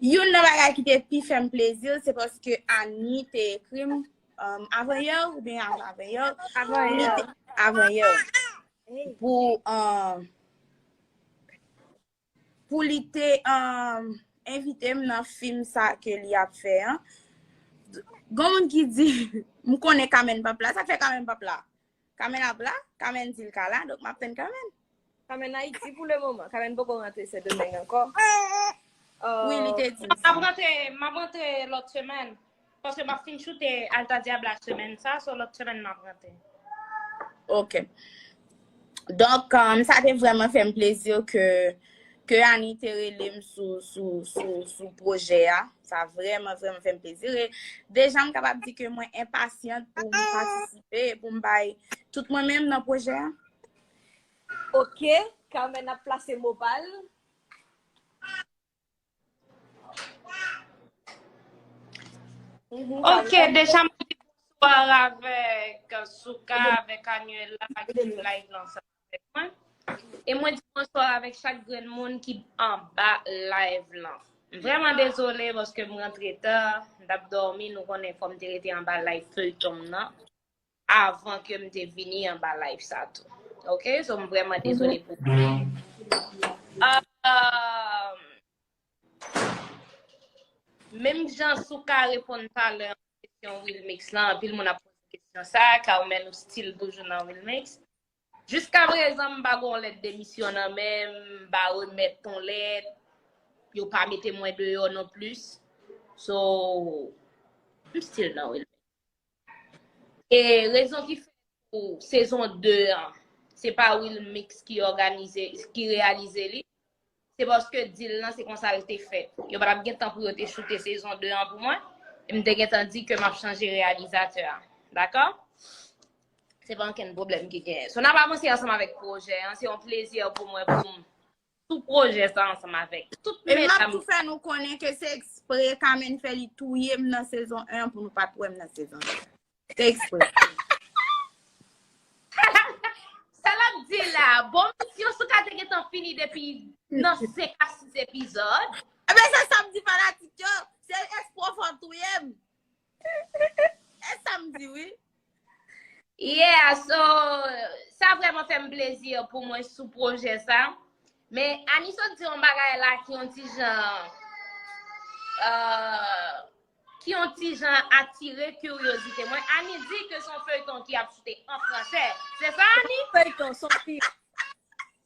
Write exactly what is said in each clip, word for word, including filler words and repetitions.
Youn nan bagay ki te pi fè m plezi, se paske Annie te ekri m, um, avanyè oubyen avanyè, li te, avanyè, pou, um, pou li te, um, envite m nan fim sa ke li ap fè an. Gon moun ki di, m konnen Kamèn p ap la, sa k fè Kamèn p ap la? Kamèn ap la, Kamèn di l ka la, donk m ap tann Kamèn. Kamèn Ayiti pou le moman. Kamèn poko rantre Sendomeng ankò. Wi, li te di m sa. M ap rantre, m ap rantre lòt semèn. Paske m ap fin choute Alta Diabla semèn sa, so lòt semèn m ap rantre. Ok. Donk, um, sa te vrèman fè m plezi ke, ke Annie te rele m sou, sou, sou, sou pwojè a. Sa vrèman, vrèman fè m plezi. E deja, m kapab di ke mwen enpasyant pou m patisipe, pou m bay tout mwen menm nan pwojè a. Ok, Carmen ap plase mo pa l. Mhm, ok, Carmen. Deja m di bonswa avèk Souka, avèk Anuela ki live lan ansanm avèk mwen. E mwen di bonswa avèk chak grenn moun ki anba live lan. M vrèman dezole paske m rantre ta, m t ap dòmi, nou konnen fò m te rete anba live feyton m nan avan ke m te vini anba live sa tou. Ok, so m vrèman dezole pou. Ah, ah, menm jan Souka reponn talè an kesyon Wilmix lan, anpil moun ap poze kesyon sa, Carmen ou still toujou nan Wilmix. Jiska prezan, m pa gen yon lèt demisyon nan men m, m pa remèt yon lèt, yo pa mete mwen deyò non plis. So, m still nan Wilmix. E rezon ki fè pou sezon de an, se pa Wilmix ki òganize, ki reyalize li. Se paske deal lan se konsa l te fèt. Yo pa t ap gen tan pou yo te choute sezon de an pou mwen. E m te gentan di ke m ap chanje reyalizatè a. Dakò? Se pa ankenn pwoblèm ki genyen. So, n ap avanse ansanm avèk pwojè an. Se yon plezi pou mwen pou m sou pwojè sa ansanm avèk tout medam. E m ap tou fè nou konnen ke se ekspre Carmen fè li touye m nan sezon en an pou nou pa t wè m nan sezon de. Se ekspre. Sa l ap di la, bon, misyon Souka te gentan fini depi nan senk a sis epizòd. Ebyen, se sa m di fanatik yo, se ekspre w fè w touye m. E sa m di, wi. Yeah, so, sa vrèman fè m plezi pou mwen sou pwojè sa. Men Annie sot di yon bagay la ki yon ti jan, euh, ki yon ti jan atire kiryozite mwen. Annie di ke se yon feyton ki ap choute an fransè. Se sa, Annie? Feyton, se yon fim.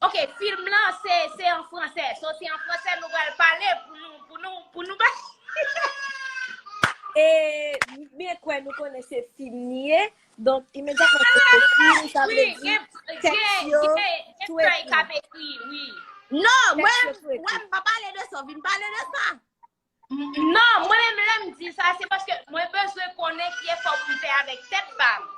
Ok, fim lan, se, se an fransè. So, se an fransè nou pral pale pou nou, pou nou, pou nou ba. E byen kwè nou konnen se fim li ye. Donk, imedyatman se fim, sa vle di tèks yo, tou ekri. Non, mwen, mwen, m pa pale de sa, vin pale de sa. M-, non, mwen menm lè m di sa, se paske mwen bezwen konnen ki efò pou m fè avèk tèt pa m.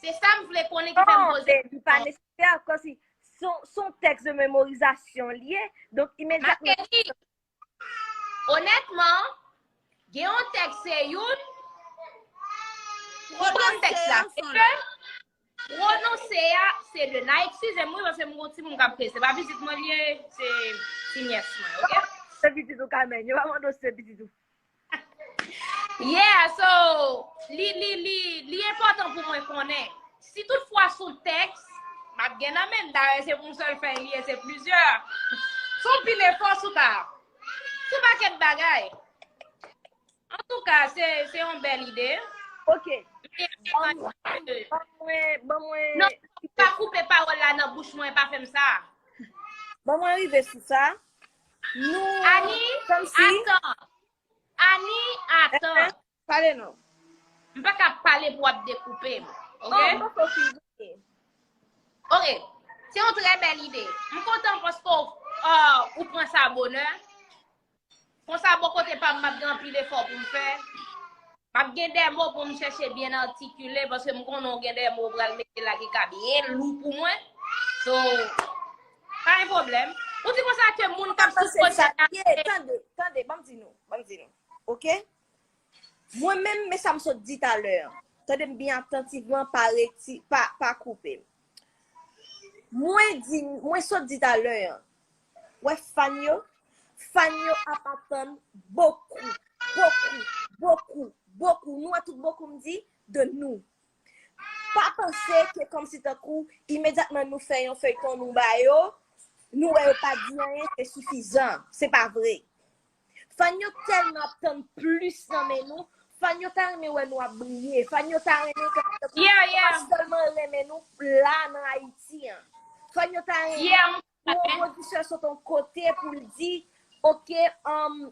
Se sa m vle konnen ki fè m poze kesyon. Non, men li pa nesesè, kòmsi se yon, se yon tèks de memorizasyon li ye. Donk, imedyatman. Makelie, onètman, gen yon tèks se youn, pwononse a se de, pwononse a se de. N a eskize m wi, paske m gon timoun k ap kriye. Se pa pitit mwen li ye, se ti nyès mwen, ok? Se pitit ou, Carmen. Yo pa mande w si se pitit ou. Yeah, so, li, li, li, li enpòtan pou mwen konnen. Si toutfwa sou tèks, m ap gen nan men m. Dayè, se pou yon sèl fèy li ye, se plizyè. Se yon pil efò sou ta. Se yon pakèt bagay. Antouka, se, se yon bèl ide. Ok. Ban mwen, ban mwen, ban mwen. Non, pa koupe pawòl la nan bouch mwen, pa fè m sa. Ban mwen rive sou sa. Nou, Annie, kòmsi, atan. Annie, atan. Pale non. M pa ka pale pou w ap dekoupe m. Ok? Oh, m poko fini. Ok. Se yon trè bèl ide. M kontan paske w, euh, ou pran sa bonè. Konsa, bò kote pa m, m ap gen anpil efò pou m fè. M ap gen de mo pou m chèche byen atikile, paske m konnen w gen de mo w pral mete la ki ka byen lou pou mwen. So, pa gen pwoblèm. Ou di konsa ke moun k ap sou pwojè a. Tande, tande, ban m di nou, ban m di nou. Ok? Mwen menm, men sa m sot di talè an. Tande m byen atantivman, pa reti-, pa, pa koupe m. Mwen di, mwen sot di talè an. Wè fan yo, fan yo ap atann de nous. Pa panse ke kòmsi tankou imedyatman nou fè yon feyton nou ba yo, nou wè yo pa di anyen, se sifizan. Se pa vre. Fan yo tèlman ap tann plis nan men nou, fan yo ta renmen wè nou ap briye, fan yo ta renmen kòmsi tankou yo pa sèlman renmen nou la nan Ayiti an. Fan yo ta renmen pou yon pwodisè sot yon kote pou l di, oke, um,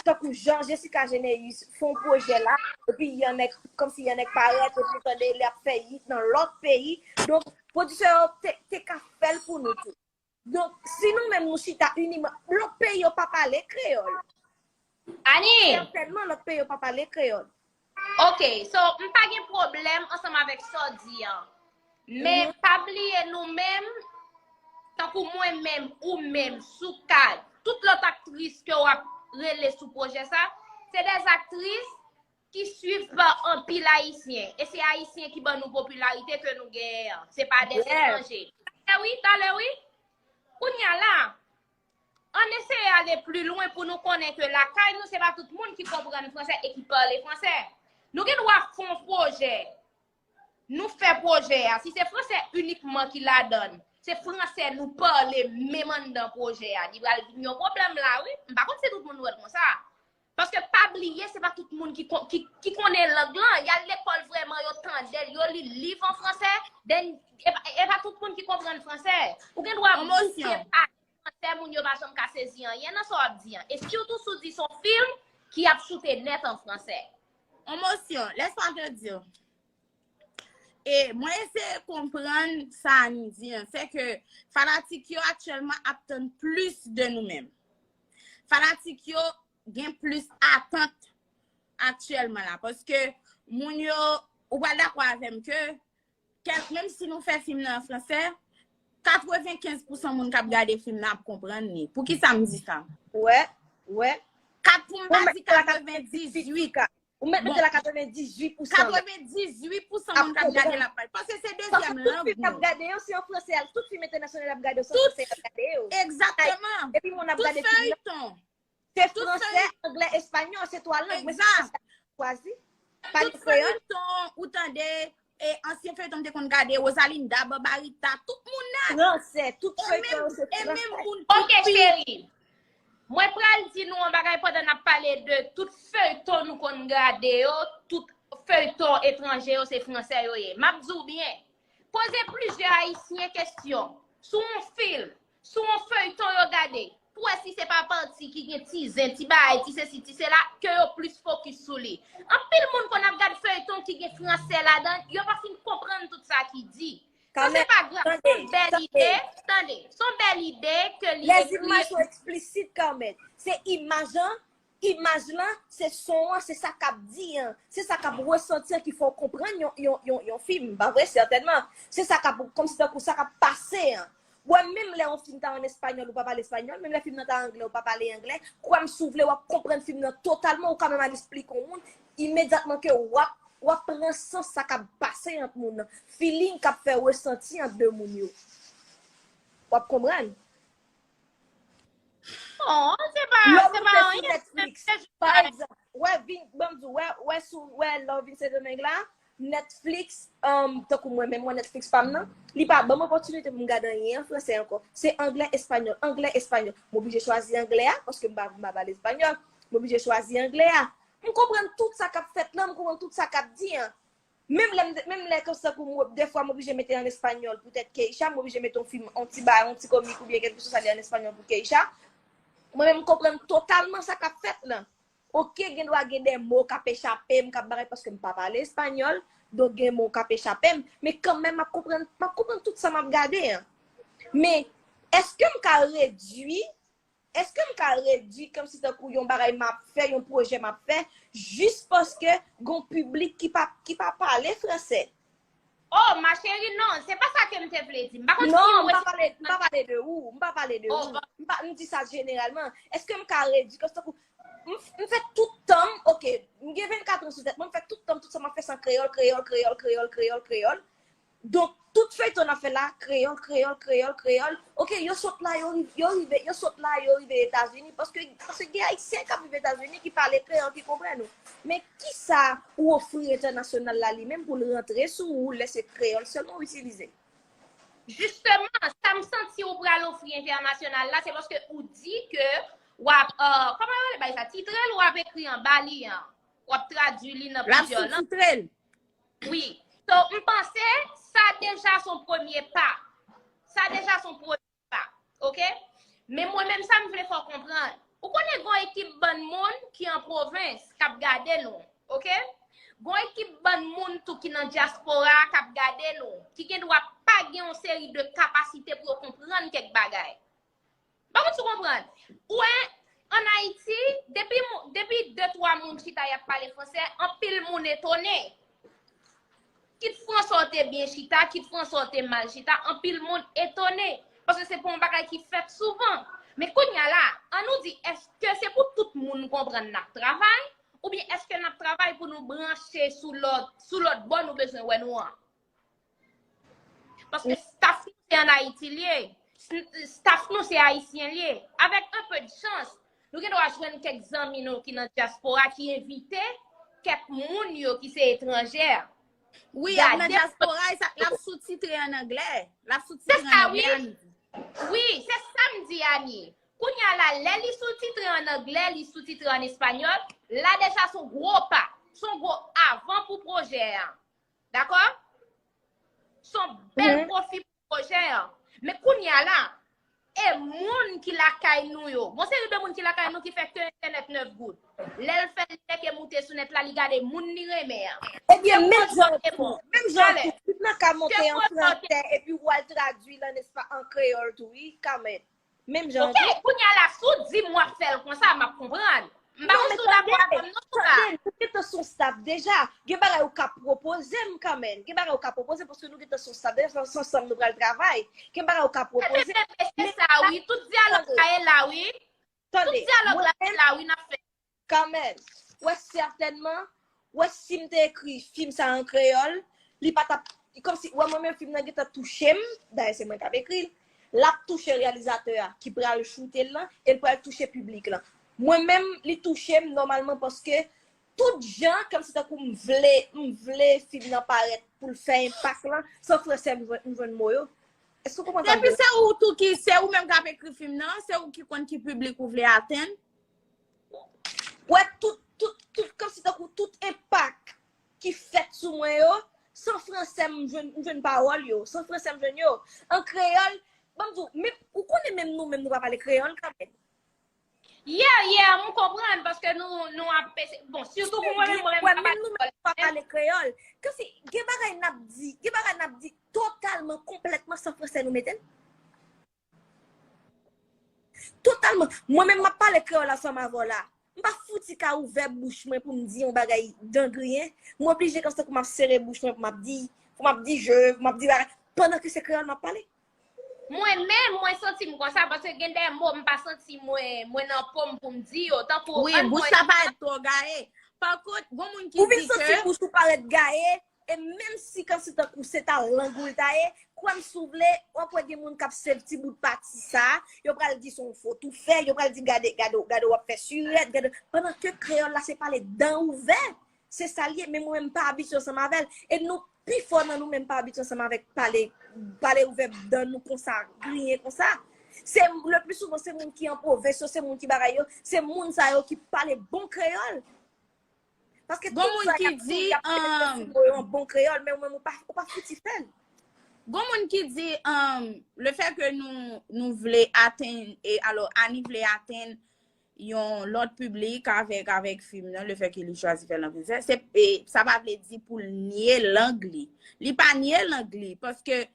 tankou jan Jessica Geneus fè yon pwojè la, epi yon nèg, kòmsi yon nèg parèt, epi tande li ap fè hit nan lòt peyi. Donk, pwodisè yo te, te ka fè l pou nou tou. Donk, si nou menm nou chita inikman, lòt peyi yo pa pale kreyòl. Ani! Sètènman, lòt peyi yo pa pale kreyòl. Ok, so, m pa gen pwoblèm ansanm avèk sa w di an. Men, pa bliye nou menm, tankou mwen menm, ou menm, Soukad, tout lòt aktris ke w ap rele sou pwojè sa, se dè aktris ki swiv pa anpil Ayisyen. E se Ayisyen ki ban nou popilarite ke nou genyen an. Se pa dè etranje. Talè wi, talè wi. Kounye a la, ann eseye ale pli lwen pou nou konnen ke lakay nou, se pa tout moun ki konprann fransè e ki pale fransè. Nou gen dwa fè yon pwojè. Nou fè pwojè a. Si se fransè inikman ki ladan l, se fransè nou pale menm anndan pwojè a, li pral vin yon pwoblèm la, wi. M pa konn si tout moun wè l konsa. Paske pa bliye, se pa tout moun ki, kon- ki, ki konnen lang lan. Y al lekòl vrèman, yo tande l, yo li liv an fransè, then, e pa, e pa tout moun ki konprann fransè. Ou gen dwa bouke paj fransè, moun yo pa janm ka sezi anyen nan sa w ap di an. E sitou si w di se yon fim ki ap choute nèt an fransè. Emosyon, laisse-moi te dire. E mwen eseye konprann sa Annie di an, se ke fanatik yo aktyèlman ap tann plis de nou menm. Fanatik yo gen plis atant aktyèlman la, paske moun yo, ou pral dakò avè m ke, kèl, menm si nou fè fim nan an fransè, katrevenkenz pousan moun k ap gade fim nan ap konprann li. Poukisa m di sa? Wè, wè. Kat pou m pa di katrevendizuit. Ou mèt mete la katrevendizuit pousan. Katrevendizuit pousan moun k ap gade l ap pale. Paske se dezyèm lang nou. Tout fim k ap gade yo, se an fransè. Tout fim entènasyonal ap gade yo, se an fransè y ap gade yo. Egzakteman. Epi moun ap gade fim nan. Se fransè, anglè, espanyòl, se twa lang. Men se fransè k ap chwazi. Pa gen kreyòl. Tout feyton, ou tande, e ansyen feyton m te konn gade, Rosalinda, Barbarita, tout moun nan. Fransè, tout feyton yo se fransè. E menm moun Ok, cheri. Mwen pral di nou yon bagay pandan n ap pale de tout feyton nou konn gade yo, tout feyton etranje yo se fransè yo ye. M ap di w byen, poze plizyè Ayisyen kesyon sou yon fim, sou yon feyton yo gade, pou wè si se pa pati ki gen ti zen, ti bagay, ti sesi, ti sela, ke yo plis fokis sou li. Anpil moun konn ap gad feyton ki gen fransè ladan, yo pa fin konprann tout sa ki di. Sa se pa grav, se yon bèl ide, tande, se yon bèl ide ke li ekri. Les images sont explicites, Carmen. Se imaj lan, imaj lan, se son an, se sa k ap di an, se sa k ap resanti an ki fè w konprann yon, yon, yon, yon fim, pa vre? Sètènman. Se sa k ap, kòmsi tankou sa k ap pase an. Wè, menm lè yon fim ta an espanyòl, ou pa pale espanyòl, menm lè fim nan ta anglè, ou pa pale anglè, kwè m si w vle, w ap konprann fim nan totalman, ou ka menm al esplike yon moun, imedyatman ke w ap, w ap pran sans sa k ap pase ant moun nan, feeling k ap fè resanti ant de moun yo. W ap konprann? Non, se pa, se pa anyen. Netflix, pa egzanp, wè, vin, ban m di w, wè, wè sou, wè lè w vin Sendomeng la, Netflix, um, tankou mwen menm, mwen Netflix pa m nan, li pa ban m opòtinite pou m gade anyen an fransè ankò. Se anglè, espanyòl, anglè, espanyòl. M oblije chwazi anglè a, paske m pa, m pa pale espanyòl. M oblije chwazi anglè a. M konprann tout sa k ap fèt lan, m konprann tout sa k ap di an. Menm lè, menm lè konsa pou mwen, dèfwa m oblije mete an espanyòl poutèt Keisha, m oblije mete yon fim, yon ti bagay, yon ti komik oubyen kèlkeswa sa li an espanyòl pou Keisha. Mwen menm m konprann totalman sa k ap fèt lan. Oke, gen dwa gen de mo k ap echape m, k ap bagay, paske m pa pale espanyòl, donk gen mo k ap echape m, men kanmenm m ap konprann, m ap konprann tout sa m ap gade an. Men, èske m ka redui, èske m ka redui kòmsi tankou yon bagay m ap fè, yon pwojè m ap fè, jis paske gen yon piblik ki pa, ki pa pale fransè? Oh, ma chérie, non, se pa sa ke m te vle di. M pa konn si mwen... Non, m pa pale, m pa pale de ou, m pa pale de ou. M pa, m di sa jeneralman. Èske m ka redui, kòmsi tankou, m, m fè tout tan m, oke, m gen vennkat an sou tèt mwen, m fè tout tan m, tout sa m ap fè se an kreyòl, kreyòl, kreyòl, kreyòl, kreyòl, kreyòl. Donk, Tout feyton n ap fè la, kreyòl, kreyòl, kreyòl, kreyòl. Ok, yo sot la, yo, yo rive, yo sot la, yo rive Etazini, paske, paske gen Ayisyen k ap viv Etazini ki pale kreyòl, ki konprann nou. Men kisa ou ofri entènasyonal la li menm pou l rantre sou ou lè se kreyòl sèlman ou itilize? Jisteman, sa m santi ou pral ofri entènasyonal la, se paske ou di ke w ap, euh, kòman yo rele bagay sa? Titre l, w ap ekri anba li an. W ap tradui li nan plizyè lang. L ap soutitre l. Wi. So, m panse, sa deja se yon premye pa. Sa deja se yon premye pa. Ok? Men mwen menm sa m vle fè w konprann. Ou konnen gon ekip bann moun ki an pwovens k ap gade nou. Ok? Gon ekip bann moun tou ki nan dyaspora k ap gade nou, ki gen dwa pa gen yon seri de kapasite pou yo konprann kèk bagay. M pa konn si w konprann. Ou wè, ann Ayiti, depi, depi de twa moun chita y ap pale fransè, anpil moun etone. Kit Fransa w te byen chita, kit Fransa w te mal chita, anpil moun etone. Paske se pa yon bagay ki fèt souvan. Men kounye a la, ann nou di, èske se pou tout moun konprann n ap travay? Oubyen èske n ap travay pou nou branche sou lòt, sou lòt bò nou bezwen wè nou an? Paske staff nou se ann Ayiti l ye. Staff nou se ayisyen l ye. Avèk un peu de chance, nou gen dwa jwenn kèk zanmi nou ki nan dyaspora ki envite kèk moun yo ki se etranjè. Wi, y ap nan dyaspora, e sa, l ap soustitre an anglè. L ap soustitre an anglè, Annie. Wi, se sa m di, Annie. Kounye a la, lè li soustitre an anglè, li soustitre an espanyòl, la deja se yon gwo pa. Se yon gwo avan pou pwojè a. Dakò? Se yon bèl pwofi pou pwojè an. Men kounye a la, e moun ki lakay nou yo. Gon seri de moun ki lakay nou ki fè ke entènèt nèf goud. Lè l fè l nèke moute sou nèt la, li gade moun li renmen an. Ebyen, menm jan tou, menm jan tou, tout nan ka monte an fransè, epi w al tradui l an espa, an kreyòl tou, wi, kanmenm. Menm jan tou. Ok, kounye a la, si w di m w ap fè l konsa, m ap konprann. M pa konn si w dakò avè m non sou sa. Nou gentan se yon staff deja. Gen bagay ou ka pwopoze m kanmenm. Gen bagay ou ka pwopoze paske nou gentan se yon staff deja, se ansanm nou pral travay. Gen bagay ou ka pwopoze m. Se sa wi, tout dyalòg la ye la wi. Tout dyalòg la ye la wi, n ap fè. Kanmenm, wè sètènman, wè si m te ekri fim sa an kreyòl, li pa t ap, kòmsi, wè mwen menm fim nan gentan touche m, dayè se mwen k ap ekri l, l ap touche reyalizatè a ki pral choute l lan, e l pral touche piblik lan. Mwen menm, li touche m nòmalman paske tout jan, kòmsi tankou m vle, m vle fim nan parèt pou l fè enpak lan, san fransè m jwenn, m jwenn mo yo. Èske w konprann sa m vle di? Depi se ou tou ki, se ou menm k ap ekri fim nan, se ou ki konn ki piblik ou vle atenn. Wè tout, tout, tout, kòmsi tankou tout enpak ki fèt sou mwen yo, san fransè m jwenn, m jwenn pawòl yo, san fransè m jwenn yo. An kreyòl, ban m di w, men, ou konnen menm nou menm nou pa pale kreyòl kanmenm. Yeah, yeah, m konprann, paske nou, nou ap pese, bon, sitou pou mwen menm, mwen menm m pa pale kreyòl. Kòmsi, gen bagay n ap di, gen bagay n ap di totalman, konplètman san fransè nou mete l. Totalman. Mwen menm m ap pale kreyòl ansanm avè w la. M pa fouti ka ouvè bouch mwen pou m di yon bagay dan griyen. M oblije kòmsi tankou m ap sere bouch mwen pou m ap di, pou m ap di je, pou m ap di bagay. Pandan ke se kreyòl m ap pale. Mwen menm, mwen santi m konsa, paske gen de mo m pa santi mwen, mwen nan po m pou m di yo. Tankou. Wi, bouch la parèt twò gaye. Pa kont, gon moun ki di ke. Ou vin santi bouch ou parèt gaye, E menm si kòmsi tankou se ta lang ou l ta ye, kwè m si w vle, w ap wè gen moun k ap sèvi ti bout pati sa, yo pral di se yon fot ou fè, yo pral di gade, gade, gade w ap fè sirèt, gade, pandan ke kreyòl la se pale dan ouvè. Se sa l ye, men mwen menm m pa abitye ansanm avè l. E nou, pifò nan nou menm pa abitye ansanm avèk pale, pale ouvè dan nou konsa, griyen konsa. Se, le pli souvan, se moun ki an pwovens yo, se moun ki bagay yo, se moun sa yo ki pale bon kreyòl. Paske tout sa y ap di, y ap fè yo an bon kreyòl, men ou menm ou pa, ou pa fouti fè l. Gon moun ki di, um, le fè ke nou, nou vle atenn, e alò, Annie vle atenn yon lòt piblik avèk, avèk fim nan, le fè ke li chwazi fè l an fransè, se, e, sa pa vle di pou l nye lang li. Li pa nye lang li, paske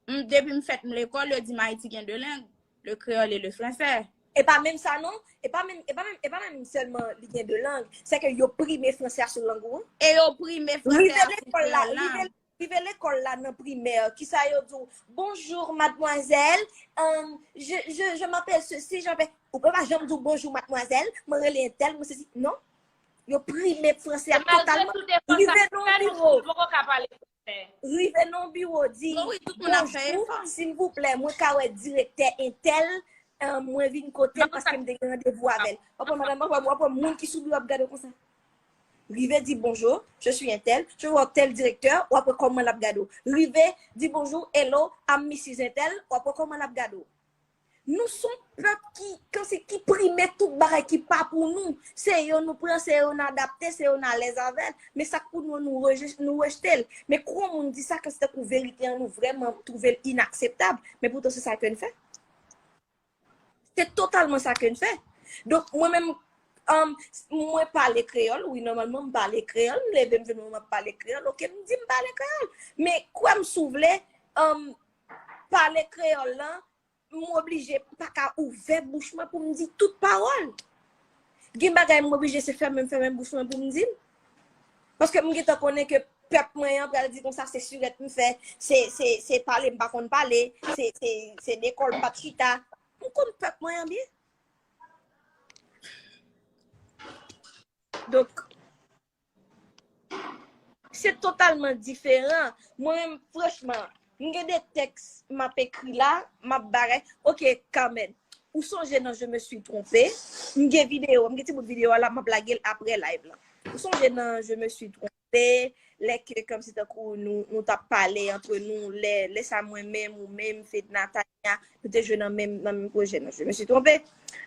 M, depi m fèt m lekòl, yo di m Ayiti gen de lang, le créole et le français. E pa menm sa non, e pa menm, e pa menm, e pa menm sèlman li gen de lang, se ke yo prime fransè a sou lang ou an. E yo prime fransè a sou kreyòl la. Rive lekòl la nan primè, kisa yo di w? Bonjour mademoiselle, um, je, je, je m'appelle ceci, je m'appelle. Ou pa janm di w bonjour mademoiselle, mwen rele entèl, mwen sesi. Non. Yo prime fransè a totalman. Rive nan yon nivo. Rive nan biwo, di, "Bonjou, silvouplè, mwen ka wè direktè entèl, eh, mwen vin kote l paske m te gen randevou avè l." W ap wè madanm, w ap wè, w ap wè moun ki sou biwo ap gade w konsa. Rive di, "Bonjour, je suis un tel, je vois tel directeur," w ap wè kòman l ap gade w. Rive di, "Bonjour, hello, I'm Missus Intel," w ap wè kòman l ap gade w. Nou se yon pèp ki, kansi ki prime tout bagay ki pa pou nou. Se yo nou pran, se yo n adapte, se yo n alèz avè l. Men sa k pou nou, nou reje-, nou rejte l. Men kou yon moun di sa, kansi tankou verite an, nou vrèman twouve l inakseptab. Men poutan se sa ke n fè. Se totalman sa ke n fè. Donk, mwen menm, um, mwen pale kreyòl, wi, nòmalman, m pale kreyòl, m leve, m jwenn mwen, m ap pale kreyòl, oke, m di m pale kreyòl. Men, kwè m si w vle, um, pale kreyòl lan, m oblije pa ka ouvè bouch mwen pou m di tout pawòl. Gen bagay m oblije se fèmen, fèmen bouch mwen pou m di l. Paske m gentan konnen ke pèp mwen an pral di konsa, se sirèt m fè, se, se, se pale m pa konn pale, se, se, se dekò m pa t chita. M konn pèp mwen an byen. Donk, se totalman diferan. Mwen menm, franchman, m gen de tèks m ap ekri la, m ap bagay. Oke, Carmen, ou sonje nan Je me suis trompé? M gen videyo, m gen ti bout videyo a la, m ap lage l apre live la. Ou sonje nan Je me suis trompé, lè ke kòmsi tankou nou, nou t ap pale antre nou, lè, lè sa mwen menm, ou menm, Fedna, Tania, nou te jwe nan menm, nan menm pwojè, nan Je me suis trompé.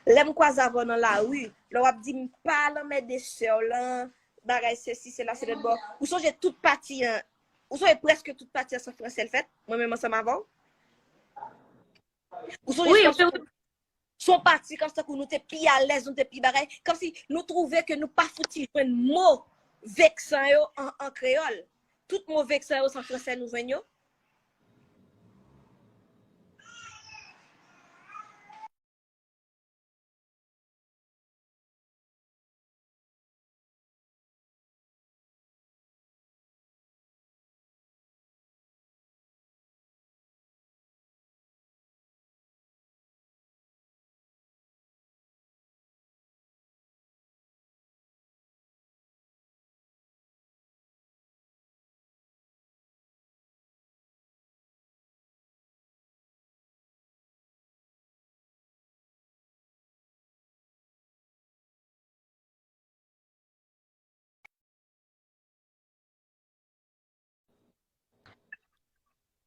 Lè m kwaze avè w nan lari, lè w ap di m pa lanmède sè w lan, bagay sesi, sela, se lòt bò. Ou sonje tout pati an, ou sonje prèske tout pati an se an fransè l fèt, mwen menm ansanm avè w? Ou sonje se yon pati kòmsi tankou nou te pi alèz, nou te pi bagay, kòmsi nou twouve ke nou pa fouti jwenn mo veksan yo an, an kreyòl. Tout mo veksan yo se an fransè nou jwenn yo.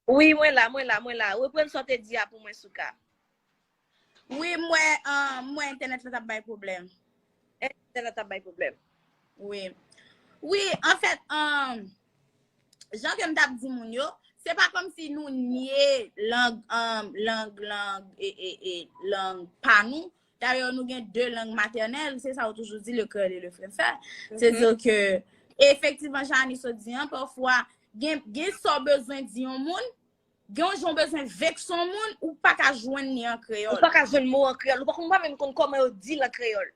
Wi, mwen la, mwen la, mwen la. Reprann sa w te di a pou mwen, Souka. Wi, m wè, ah, m wè entènèt la t ap bay pwoblèm. Entènèt la t ap bay pwoblèm. Wi. Wi, anfèt, ah, jan ke m t ap di moun yo, se pa kòmsi nou nye lang, ah, lang, lang, e, e, e, lang pa nou. Dayè, nou gen de lang matènèl, se sa yo toujou di, le créole et le français. Se di ke, efektivman, jan Anis sot di an, pafwa, gen, gen sa w bezwen di yon moun, gen yon jan w bezwen vekse yon moun, ou pa ka jwenn li an kreyòl. Ou pa ka jwenn mo an kreyòl, ou pa konn, ou pa menm konn kòman yo di l an kreyòl.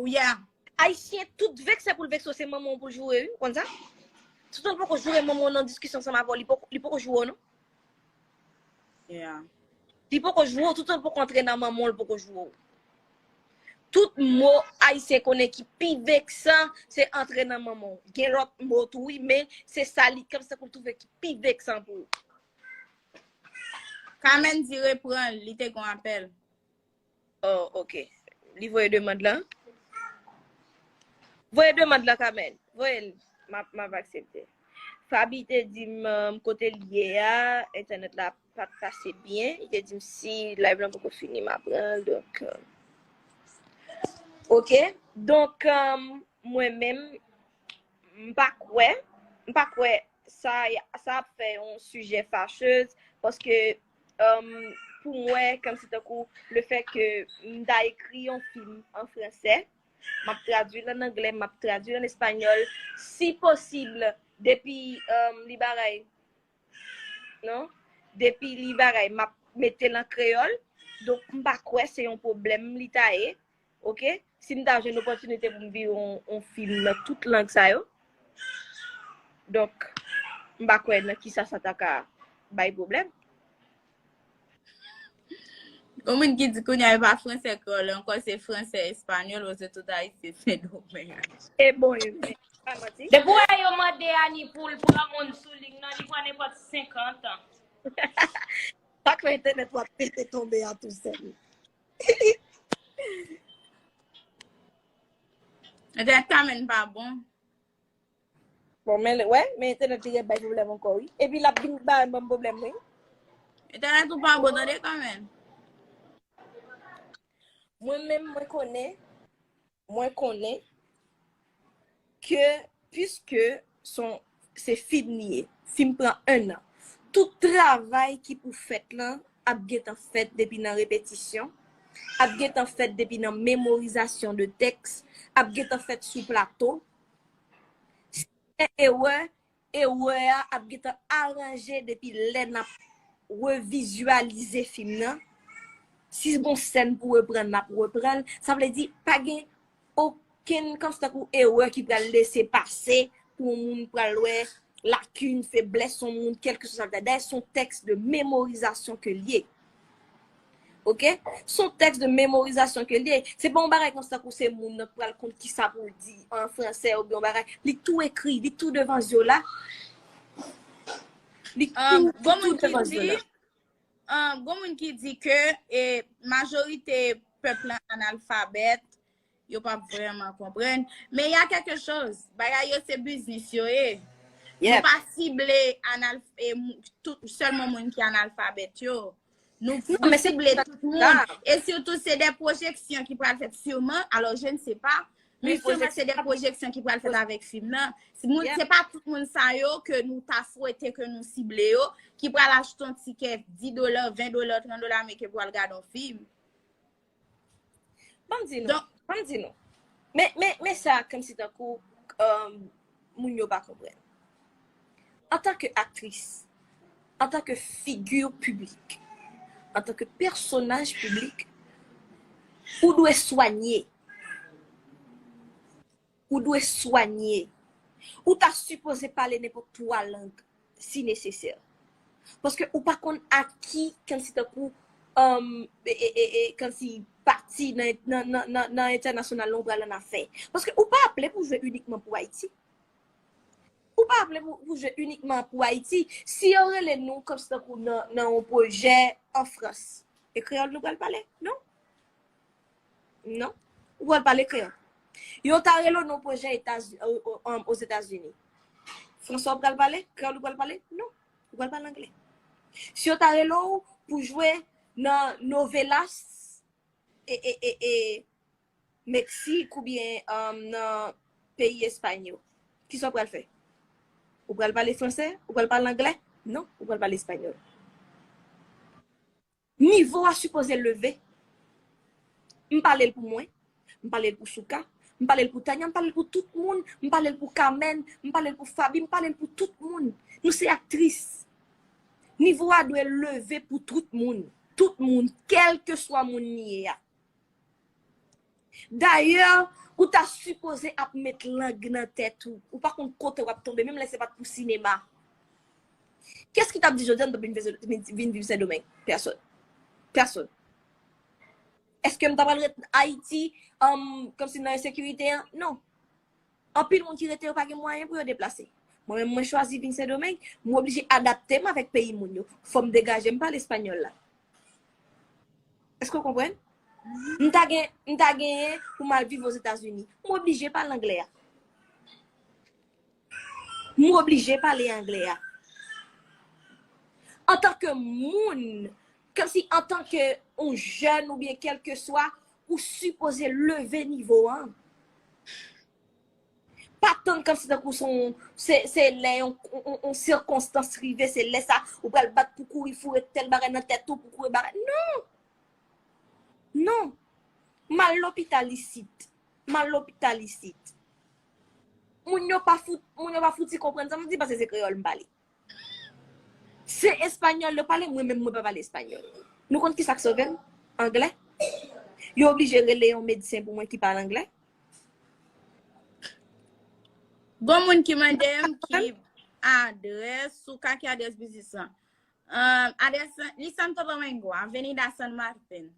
Ou, yeah. Ayisyen, tout vekse pou l vekse w, se manman w pou l joure, wi, ou konn sa? Toutan l poko joure manman w nan diskisyon ansanm avè w, li poko, li poko joure w, non? Yeah. Li poko joure w, toutan l poko antre nan manman w, li poko joure w. Tout mo ayisyen konnen ki pi veksan, se antre nan manman w. Gen lòt mo tou, wi, men se sa li, kòmsi tankou l twouve ki pi veksan pou ou. Carmen di reprann, li te gon apèl. Oh, ok. Li voye demann lan? Voye demann lan, Carmen. Voye l. M ap, m ap aksepte. Faby te di m, um, kote l ye a, entènèt la pa t pase byen. Li te di m si live lan poko fini, m ap pran l. Donk, euh, ok. Donk, um, mwen menm, m pa kwè, m pa kwè sa, sa ap fè yon sijè fachèz, paske, um, pou mwen, kòmsi tankou le fè ke m ta ekri yon fim an fransè, m ap tradui l an anglè, m ap tradui l an espanyòl, si posib, depi, um, li bagay, non? Depi li bagay, m ap mete l an kreyòl. Donk, m pa kwè se yon pwoblèm li ta ye. Ok? Si m ta jwenn opòtinite pou m vire yon, yon fim nan tout lang sa yo. Donk, m pa kwè nan kisa sa ta ka bay pwoblèm. Gon moun ki di kounye a e pa fransè kreyòl ankò, se fransè espanyòl, paske tout Ayisyen Sendomeng. E bon, e bon. pa manti. Depi w wè yo mande Annie pou l pran moun sou liy nan, li pran nenpòt senkant an. Chak fè entènèt w ap pete tonbe a tou sèl. Entènèt Carmen pa bon. Bon, men wè, men entènèt li ret bay pwoblèm ankò, wi. Epi l ap vin bay ban m pwoblèm, wi. Entènèt ou pa bon, tande, Carmen. Mwen menm, mwen konnen, mwen konnen ke, piske son, se fim li ye, fim pran en an, tout travay ki pou fèt lan ap gentan fèt depi nan repetisyon, ap gentan fèt depi nan memorizasyon de tèks, ap gentan fèt sou plato. Si fè erè, erè a ap gentan aranje depi lè n ap revizyalize fim nan. Si gon sèn pou reprann, n ap reprann l. Sa vle di, pa gen okenn kòmsi tankou erè ki pral lese pase pou yon moun pral wè lakin, feblès yon moun, kèlkeswa sa vle di. Dayè, se yon tèks de memorizasyon ke l ye. Oke? Se yon tèks de memorizasyon ke l ye. Se pa yon bagay kòmsi tankou se moun nan k pral konn kisa pou l di an fransè oubyen yon bagay. Li tou ekri, li tou devan zye w la. Li Um, tou, gon tou, moun tou ki devan zye w di, la. um, gon moun ki di ke e, majorite pèp lan analfabèt, yo p ap vrèman konprann. Men y a quelque chose. Bagay yo se biznis yo ye. Nou Yep. Pa sible anal, e, mou- tout, sèlman moun ki analfabèt yo. Nou, Non, nou men se sible pa tout moun. sa. E sitou, se de pwojeksyon ki pral fèt siman. Alò, je ne sais pas. Men Wi, siman, se de pwojeksyon. Pwojeksyon ki pral fèt avèk fim nan. Si moun, Yeah. Se pa tout moun sa yo ke nou ta swete ke nou sible yo, ki pral achte yon tikè dis dola, ven dola, trant dola, men ke pral gade yon fim. Ban m di nou, Donk- ban m di nou. Men, men, men sa, kòmsi tankou um, moun yo pa konprann. Antanke aktris, antanke figi piblik, antanke pèsonaj piblik, ou dwe swanye. Ou dwe swanye. Ou ta sipoze pale nenpòt twa lang, si nesesè. Paske ou pa konn a ki, kòmsi tankou, um, e, e, e, e, kòmsi pati nan, nan, nan, nan, nan entènasyonal lan ou pral annafè. Paske ou pa aple pou jwe inikman pou Ayiti. Ou pa aple pou, pou jwe inikman pou Ayiti. Si yo rele nou kòmsi tankou nan, nan yon pwojè an Frans, e kreyòl nou pral pale? Non. Non. Ou pral pale kreyòl. Yo ta rele w nan yon pwojè Etaz- o- o- um, Ozetazini. Fransè w pral pale? Kreyòl ou pral pale? Non. Ou pral pale anglè. Si yo ta rele w pou jwe nan novelas e, e, e, e Meksik oubyen um, nan peyi Espay yo, kisa w pral fè? Ou pral pale fransè? Ou pral pale anglè? Non, ou pral pale espanyòl. Nivo a sipoze leve. M pale l pou mwen, m pale l pou Souka, m pale l pou Tanya, m pale l pou tout moun, m pale l pou Carmen, m pale l pou Faby, m pale l pou tout moun. Nou se aktris. Nivo a dwe leve pou tout moun. Tout moun, kèlkeswa moun li ye a. Dayè, ou ta sipoze ap met lang nan tèt ou. Ou pa konn kote w ap tonbe, menm lè se pa t pou sinema. Kiyès ki t ap di jodi a m t ap vin, vin, vin viv Sendomeng? Pèsonn. Pèsonn. Èske m ta pral ret Ayiti um, kòmsi nan ensekirite an? Non. Anpil moun ki rete yo pa gen mwayen pou yo deplase. Mwen menm, mwen chwazi vin Sendomeng, mwen oblije adapte m avèk peyi moun yo. Fò m degaje m pale espanyòl la. Èske w konprann? M ta gen, m ta genyen pou m al viv Ozetazini. Mwen oblije pale anglè a. Mwen oblije pale anglè a. Antanke moun, kòmsi antanke yon jèn oubyen kèlkeswa, ou sipoze leve nivo an. Pa tann kòmsi tankou se yon, se, se lè yon, yon, yon, yon sikonstans rive, se lè sa ou pral bat pou kouri foure tèl bagay nan tèt ou, pou kouri bagay. Non! Non! M al lopital isit. M al lopital isit. Moun yo pa fout, moun yo pa fouti konprann sa m di paske se kreyòl m pale. Se espanyòl yo pale, mwen menm mwen pa pale espanyòl. Nou konn kisa k sove m? Anglè. Yo oblije rele yon medsen pou mwen ki pale anglè. Gon moun ki mande m ki adrès, sou ka ki adrès biznis lan. Um, adrès lan, li Santo Domingo, Avenida San Martin.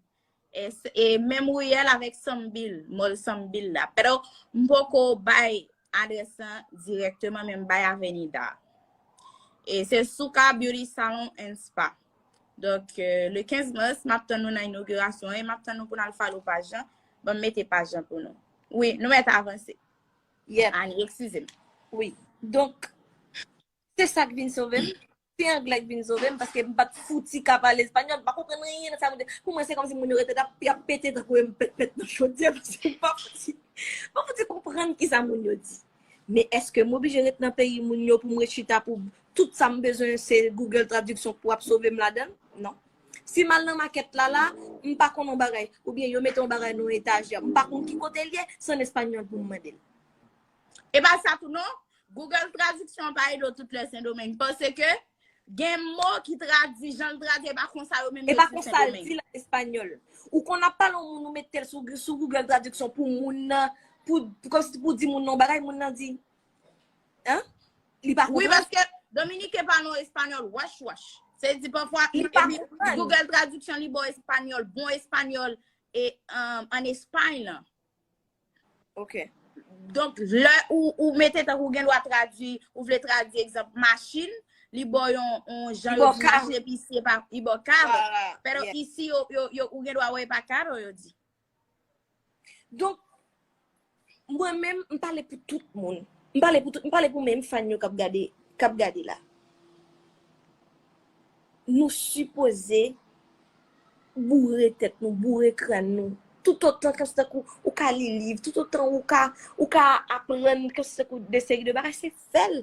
E, e menm riyèl avèk Sambil, mall Sambil la. Pero m poko bay adrès lan dirèkteman, men m bay Avenida. E se Souka Beauty Salon and Spa. Donk, euh, le quinze mars, m ap tann nou nan inogirasyon an, e m ap tann nou pou n al follow paj lan. Bon, m mete paj lan pou nou. Wi, nou mèt avanse. Yep, Ani, eskize m. Wi. Donk, se sa k vin sove m. Se anglè k vin sove m, paske m pa t fouti ka pale espanyòl, m pa konprann anyen nan sa moun yo. Pou mwen, se kòmsi moun yo rete ap, y ap pete tankou yon pèt pèt nan chodyè, paske m pa fouti, m pa fouti konprann ki sa moun yo di. Men èske m oblije ret nan peyi moun yo pou m ret chita pou tout sa m bezwen se Google Traduction pou ap sove m ladan l? Non. Si m al nan makèt la la, m pa konn yon bagay, oubyen yo mete yon bagay nan yon etajè, m pa konn ki kote l ye, se an espanyòl pou m mande l. E pa sa tou non, Google Traduction pa ede w tout lè Sendomeng, paske gen mo ki tradui, jan l tradui, e pa konsa yo menm E yo pa di konsa l Sendomeng. Di l an espanyòl. Ou konn ap pale yon moun, ou mete l sou, sou Google Traduction pou moun nan, pou, pou, kòmsi pou di moun nan yon bagay, moun nan di, hein? Li pa Wi, konprann. Paske Dominiken pale yon espanyòl wòch wòch. Se di pafwa, Li pa epi konprann. Google Traduction li ba w espanyòl, bon espanyòl, e um, an Espay lan. Ok. Donk, lè ou, ou mete tankou ou gen dwa tradui, ou vle tradui egzanp machin, li ba w yon, yon jan Li ba yo w di carro. Machin, epi isi e pa, li ba w carro. Voilà, Pero yeah. Isi, yo, yo, yo, ou gen dwa wè e pa carro yo di. Donk, mwen menm, m pale pou tout moun. M pale pou tout, m pale pou menm fan yo k ap gade, k ap gade la. Nou sipoze boure tèt nou, boure kràn nou. Toutotan kòmsi tankou ou ka li liv, toutotan ou ka, ou ka aprann kòmsi tankou de seri de bagay, se fè l.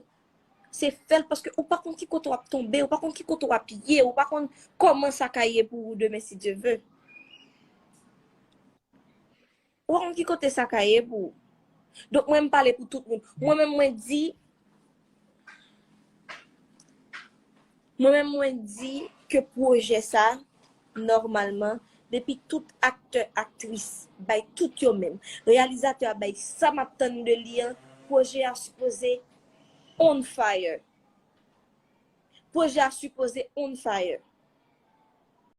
Se fè l paske ou pa konn ki kote w ap tonbe, ou pa konn ki kote w ap ye, ou pa konn kòman sa ka ye pou ou demen si Dye ve. Ou pa konn ki kote sa ka ye pou ou. Donk mwen m pale pou tout moun. Mwen menm mwen di, mwen menm mwen di ke pwojè sa, nòmalman, depi tout aktè, aktris, bay tout yo menm, reyalizatè a bay sa m ap tann de li an, pwojè a sipoze on fire. Pwojè a sipoze on fire.